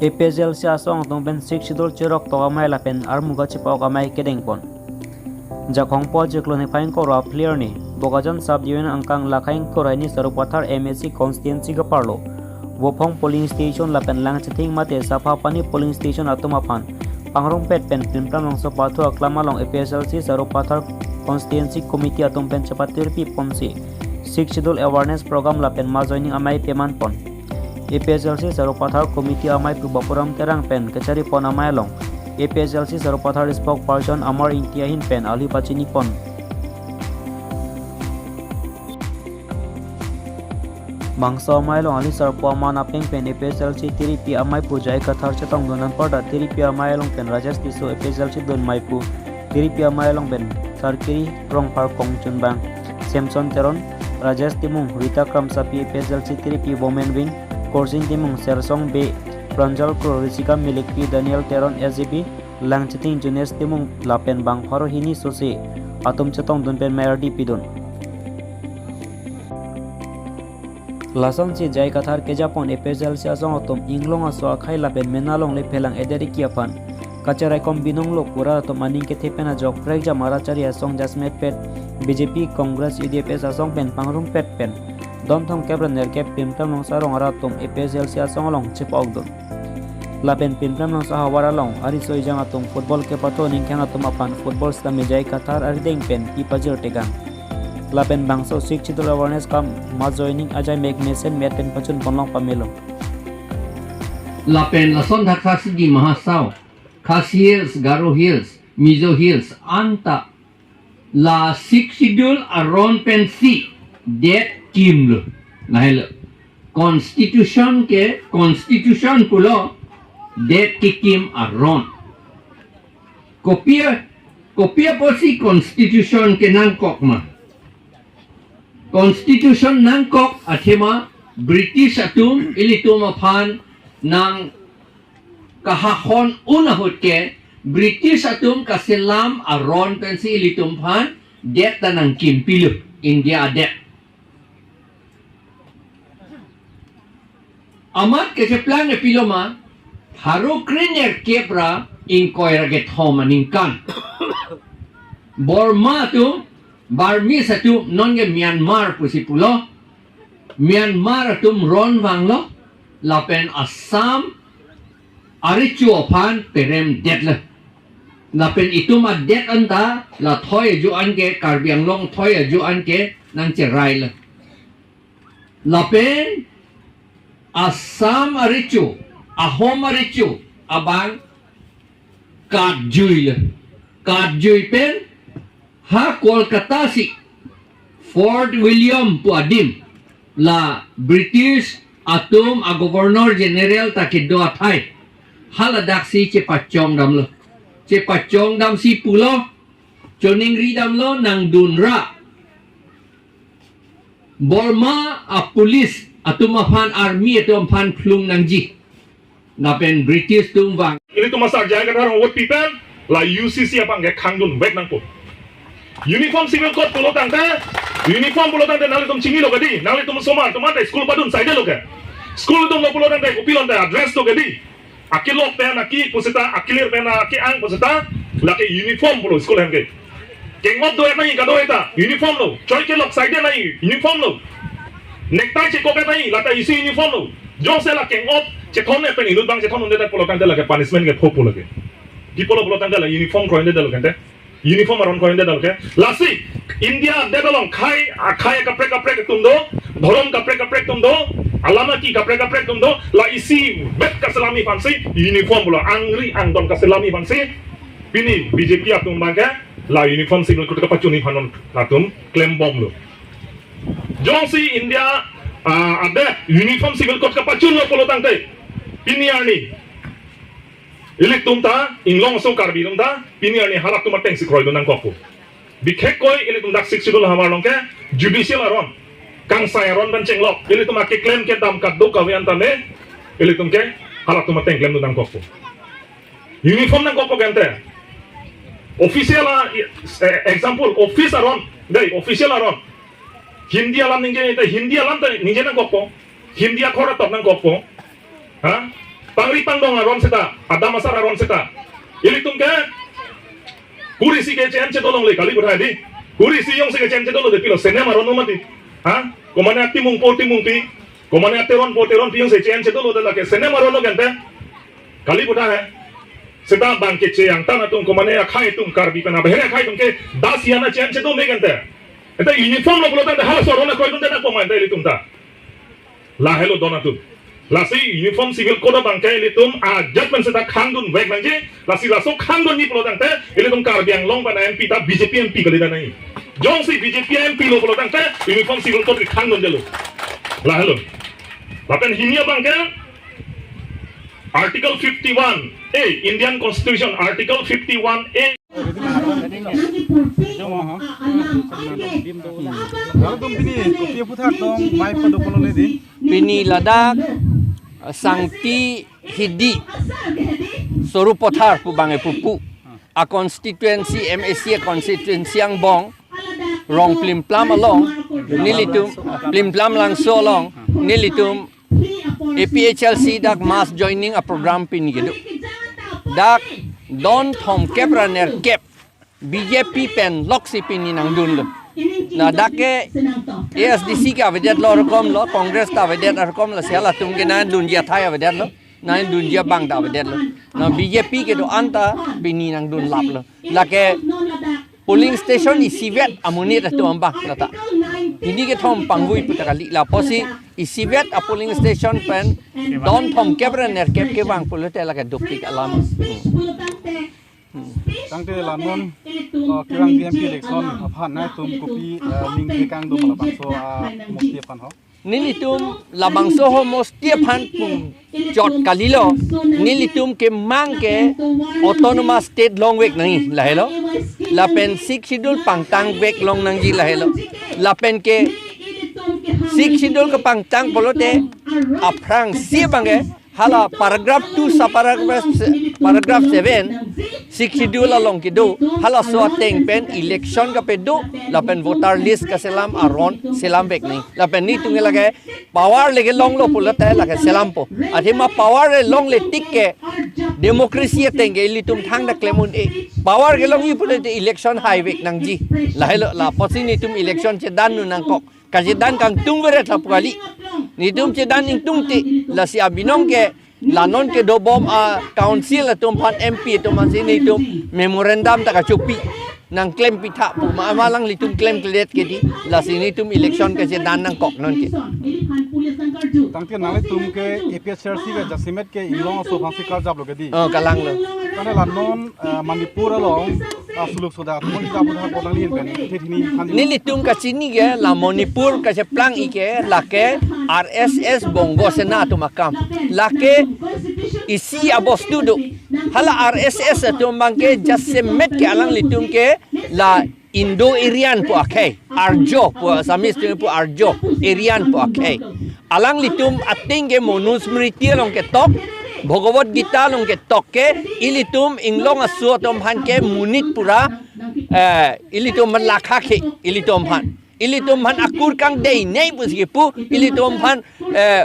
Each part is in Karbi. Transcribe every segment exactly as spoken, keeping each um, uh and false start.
A P H L C asong atum pen Sixth Schedule cherok tok amei lapen armuga chepa-ok amei kedengpon. Jakhong po chiklo niphai ingkoi ra phli arni, Bokajan Sub Division angkang lakha ingkoi ra hini Sarupathar M A C constituency kaparlo Vophong polling station lapen Langchithing mate Saphapani polling station atum aphan pangrumpet pen Pimpram Longso pathu aklam along A P H L C Sarupathar constituency committee atum pen chepatirpi ponsi Sixth Schedule awareness program lapen mass joining amei pemanpon. A P H L C Sarupathar committee amei pu Bapuram Terang pen kacharipon amei along A P H L C Sarupathar spokesperson Amar Ingti ahin pen alhi pachinipon. Bangso amei along alhi sarpo aman apeng pen A P H L C tiripi amei pu J I Kathar chetongdun anparta tiripi amei along pen Rajesh Tisso A P H L C dun mei pu tiripi amei along pen Sarkiri Rongphar kongchunbang Samson Teron, Rajesh Timung, Rita Kramsapi A P H L C tiripi women wing, Korsing Timung, Sersong Bey, Pranjal Kro, Risika Milikpi, Daniel Teron S G B, Langchithing Junes Timung lapen bang pharo hini sose atum chetongdun pen mei ardi pidun. Lasonsi J I Kathar kejapon A P H L C asong atum inglong aso akhei lapen mena longle phelang ederiki aphan kacheraikom binonglo pu rat atum aning kethe pen ajok prekjam arat chari asong jasmetpet B J P, Congress, U D F asong pen pangrumpet pen don thomkep ra nerkep Pimpram Longso arong arat atum A P H L C asong along chepa-okdun. Lapen Pimpram Longso ahavar along ariso ejang atum football kepathu ningkhang atum aphan football sitame J I Kathar arideng pen ipajir tegang. Lapen bangso Sixth Schedule awareness kam mass joining ajai mek mesen met pen pachunponlong pamelo. Lapen lason thakthak si Dima Hasao, Khasi Hills, Garo Hills, Mizo Hills anta la Sixth Schedule aron pensi det kimlo. Lahelo. Constitution ke, constitution pulo det kekim aron. Kopi, kopi apotsi constitution kenangkok ma? Constitution nangkok athema British atum ilitum aphan nangkahahon un ahut ke British atum kaselam aron pensi ilitum aphan det ta nangkimpilo, India adet. Amat kecheplang epilo ma, pharo krenerkep ra ingkoi ra kethom aningkan Burma atum, Burmese atum, nonke Myanmar pusi pulo, Myanmar atum ron vanglo, lapen Assam arecho aphan peremdetlo. Lapen itum adet anta la thoi ajo-an ke, Karbi Anglong thoi ajo-an ke nangcherailo. Lapen Assam arecho, Ahom arecho abang katjuilo. Katjui pen ha Kolkata si Fort William pu adim, la British atum a Governor General ta kedo athai, haladaksi chepachongdamlo. Chepachongdamsi pulo, choningridamlo nangdunra Burma a police atum aphan, army atum aphan phlung nangji. Lapen British atum vang. Ilitum asar J I Kathar ahut pipen la U C C aphan ke khangdunvek nangpo. Uniform Civil Code pulo tangte, uniform pulo tangte nanglitum chinilo kedi, nanglitum osomar atum ante school padun saide lo ke. School atum lo pulo tangte kopilo ante adress lo kedi. Akelok pen aki pusita, akelir pen aki-ang pusita, lake uniform pulo school ahem ke. Kengop do-et nangji kado-et ta uniform lo. Choi kelok saide nangji uniform lo. Necktie chekok-et nangji lata isi uniform lo. Jongsi la kengop chethon-et pen inut abang chethon un-edet pulo tangte lake punishment ke pho pulo ke. Pi pulo pulo tangte la uniform kroidetlo kente. Uniform aron kroidetlo ke. Lasi India adet along khei, akhei kaprek kaprek atum do, dhorom kaprek kaprek atum do, alam aki kaprek kaprek atum do, la isibet kaselamji aphansi uniform pulo, angri angdon kaselamji aphansi pini B J P atum abang ke la Uniform Civil Code kapachunji aphan non latum klembomlo. Jongsi India, ah, adet Uniform Civil Code kapachunlo pulo tangte, pini arni ilitum ta, inglong aso Karbi atum ta, pini arni halatum atengsi kroidun nangkokpo. Bikhekkoi ilitum dak Sixth Schedule ahavar along ke judicial aron, kangsai aron pen chenglok, ilitum akeklem kedam kadokave anta ne, ilitum ke halatum ateng klemdun nangkokpo. Uniform nangkokpo kente. Official a, eh, example, office aron, dei, official aron. Hindi alam ningje, dei, Hindi alam ta ningje nangkokpo. Hindi akhor atok nangkokpo. Ha? Pangri pangdong aron seta, adam asar aron seta. Ilitum ke, kuri isi ke chen che dolongle kali pura di. Kuri isi jongsi ke chen che dolo de pilo, senem aron mati. Ha? Komane atimung po timungpi. Komane ateron po teronpi jongsi chen che dolo de lake senem aron lo gente. Kali pura he. Seta bang ke che angtan atum komane akhei atum Karbi pen abehere akhei atum ke das yana chen che do me gente. Ente uniform lo pulo tangte halaso aron akoidunde na poma ente ilitum ta. Lahelo don atum. Lasi Uniform Civil Code abang ke ilitum ajat pen seta khangdun vek nangji. Lasi laso khangdunji pulo tangte ilitum Karbi Anglong pen M P ta B J P M P kalidet nangji. Jongsi B J P M P lo pulo tangte Uniform Civil Code khangdunjelo. Lahelo. Lapen hini abang ke Article fifty-one A, Indian Constitution, Article fifty-one A. Lalu tum pini, kopi aphuthak tong, mai pado polo le di. Pini ladak, uh, Sangti Hidi, Sorupathar pu bang e pupu. A constituency, M A C a constituency angbong, Rongplimplam along, nelitum, Plimplam Langso along, nelitum, A P H L C dak mass joining a program pini kedo. Dak don thomkep ra nerkep B J P pen loksi pini nangdunlo. Na dak ke A S D C ke avedetlo rokom lo, Congress ta avedet rokom lo, si halatum ke nangdunji athai avedetlo, nangdunji abang ta avedetlo. Na B J P kedo-an ta pini nangdunlaplo. Lake polling station isivet amonit atum abang lata. Hini kethom pangvui puta kali, lapusi isivet a polling station pen don thomkep ra nerkep kevang pulote lake dopik alam. Hmm. Hmm. Tangte la non, uh, kevangji M P election aphan nangtum kopi, uh, ning kekang do ma labangso, uh, mosti aphan ho? Nelitum labangso homosti aphan pu chot kalilo. Nelitum ke mang ke autonomous state longvek nangji lahelo. Lapen Sixth Schedule pangtangvek long nangji lahelo. Lapen ke Sixth Schedule kepangtang pulote aphrangsi abang ke hala paragraph two sub paragraph se-, paragraph seven, Sixth Schedule along kedo, halaso ateng pen election kapedo, lapen voter list kaselam aron selamvek nangji. Lapen nelitum ke lake power le kelonglo pulote lake selampo. Athema power le longle tik ke democracy ateng ke ilitum thangta klem un-e. Power kelongji pulote election haivek nangji. Lahelo lapusi nelitum election chedandun nangkok. Kachedan kangtung veret lapu kali. Nelitum chedan ingtungte, lasi abinong ke la non kedobom a council atum aphan, M P atum aphansi nelitum memorandum ta kachopi. Nangklem pitha pu ma, ma alanglitum klemkledet ke di, lasi nelitum election kachedan nangkok non ke. Tangte nanglitum ke A P H L C ke jasemet ke Inglong aso aphansi karjaplo ke di. Oh, kalanglo. Tangte la non, eh, Manipur along, ah, suluk soda atum aphuthak apot nangli pen, the hini than. Nelitum kachini ke la Manipur kacheplang-i ke lake R S S Bongo Sena atum akam. Lake isi abostu do. Hala R S S atum abang ke jasemet ke alanglitum ke la Indo-Aryan pu akhei, Arjo pu Assamese atum pu Arjo, Aryan pu akhei. Alanglitum ateng ke Manusmriti along ketok, Bhagavad Gita along ketok ke, ilitum Inglong aso atum aphan ke monit pura, eh, ilitum aphan lakha ke, ilitum aphan. Ilitum aphan akur kangdei nei pusi kepu, ilitum aphan, eh,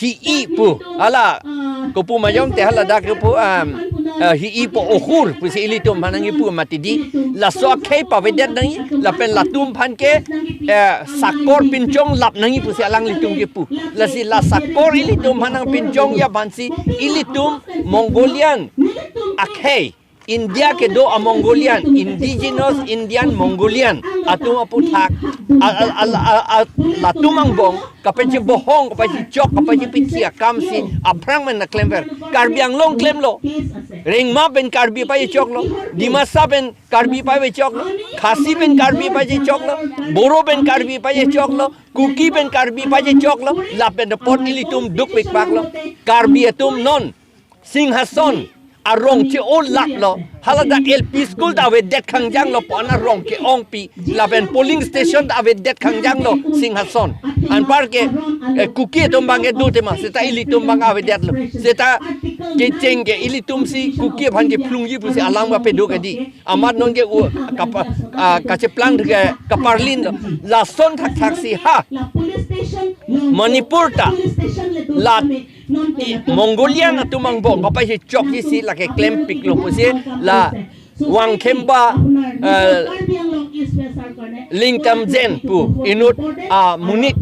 hi-i pu. Hala, kopu majom te hala dak kepu, um, eh, hi-i pu ohur pusi ilitum aphan nangkipu mati di. Laso akhei pavedet nangji, lapen latum aphan ke, eh, sakor pinchonglap nangji pusi alanglitum kepu. Lasi la sakor ilitum aphan nangpinchongji aphansi ilitum Mongolian akhei. India kedo a Mongolian, indigenous Indian Mongolian atum aphuthak, a, a, a, a, a, latum angbong, kapachebohong, kapachechok, kapachepithi akamsi aphrang pen nangklemver. Karbi Anglong klemlo. Rengma pen Karbi pachechoklo. Dimasa pen Karbi pachechoklo. Khasi pen Karbi pachechoklo. Boro pen Karbi pachechoklo. Kuki pen Karbi pachechoklo. Lapen apot ilitum dukpikpaklo. Karbi atum non Singhason arong che-o laplo, haladak L P school ta avedet kangjanglo, pu-an arong ke-ongpi, lapen polling station ta avedet kangjanglo, Singhason. Anpar ke, eh, Kuki atum abang ke do tema, seta ilitum abang avedetlo, seta kecheng ke ilitumsi Kuki aphan kephlungji pusi alam kapedo ke di. Amat non ke u, kapa-, ah, kacheplang ke kaparlinlo, lason thakthaksi ha Manipur ta, la Mongolian atum angbong kapaisi chokji si lake klempiklo pusi la Wangkhemba, eh, Lingtamjen pu inut amonit,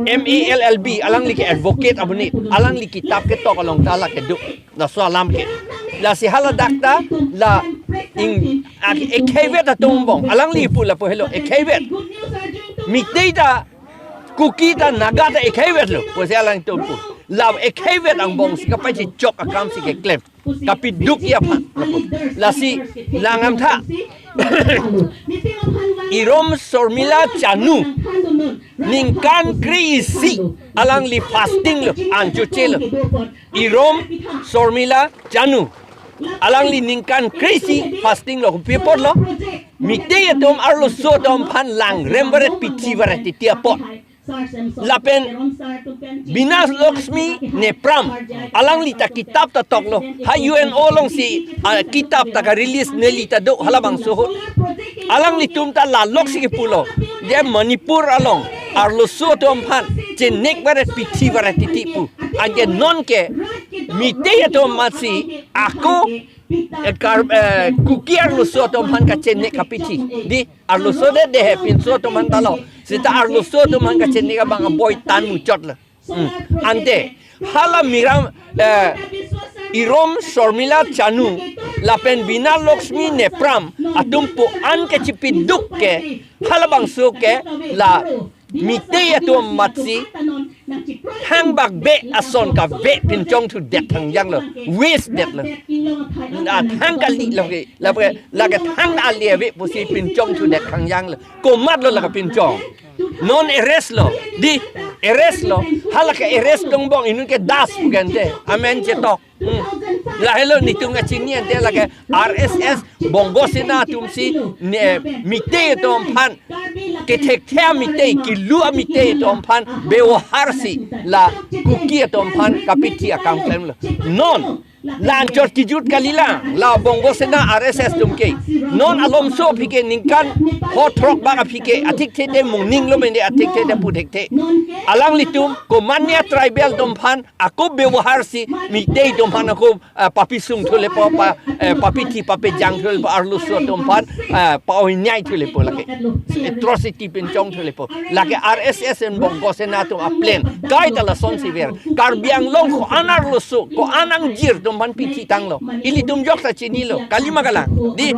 M A L L B, alangli ke advocate amonit, alangli kitap ketok along ta lake do. Laso alam ke. Lasi haladak ta la ing, a, ekheivet atum angbong. Alangli pu lapu helo, ekheivet. Meitei ta, Kuki ta, Naga ta ekheivetlo pusi alangtum pu. La ekheivet angbong si kapaisi chok akam si keklem. Kapidukji aphan. Lasi langdamtha. Irom Sormila Chanu ningkan kre-isi alangli fasting lo, an chochelo. Irom Sormila Chanu alangli ningkan kre-isi fasting lo, kopi apotlo? Meitei atum arloso atum aphan langrem varet, pithi varet titi apot. Lapen Bina Lakshmi Nepram, alangli ta kitap ta toklo. Ha U N O alongsi, ah, kitap ta ka-release neli ta do halabangso ahut. Alanglitum ta lalok si kipulo. Je Manipur along arloso atum aphan chenek varet, pithi varet titi pu. Anke non ke Meitei atum amatsi ako, eh, Kar-, eh, Kuki arloso atum aphan kachenek kapithi. Di arloso de, de he pinso atum aphan talo. Seta arloso atum aphan kachenek abang aboi tan muchotlo. Hmm. Ante hala Miram, eh, Irom Sormila Chanu lapen Bina Lakshmi Nepram atum pu an kachipiduk ke, halabangso ke la Meitei atum amatsi thangbak be ason kave pinchong thudet thangjanglo, waste detlo. Na thang kalilo ke, lake, lake thang ali ave pusi pinchong thudet thangjanglo. Komatlo lake pinchong? Non arrest lo, di arrest lo, halake arrest angbong inut ke Das pu ke ante, amen chetok. Hmm. Lahelo netum kachini ante lake R S S, Bongo Sena atumsi ne, Meitei atum aphan, kethekthe Meitei, kilu Meitei atum aphan bebohar si la Kuki atum aphan kapithi akam klemlo. Non la anchot kijut kalilang, la Bongo Sena R S S atum ke. Non alomso aphi ke ningkan ho throk bak aphi ke athekthede mungninglo mende, athekthede puthekthe. Alanglitum komatne tribal atum aphan ako bebohar si Meitei atum aphan ako, ah, papisung thulepo, pa, eh, papithi papejang thulepo, arloso atum aphan, ah, pa-oinyai thulepo lake. Atrocity pinchong thulepo. Lake R S S and Bongo Sena atum aplan. Kaita lasonsi ver. Karbi Anglong ko-an arloso, ko-an angjir atum aphan pithi tanglo? Ilitum jokta chinilo. Kalima kalang? Di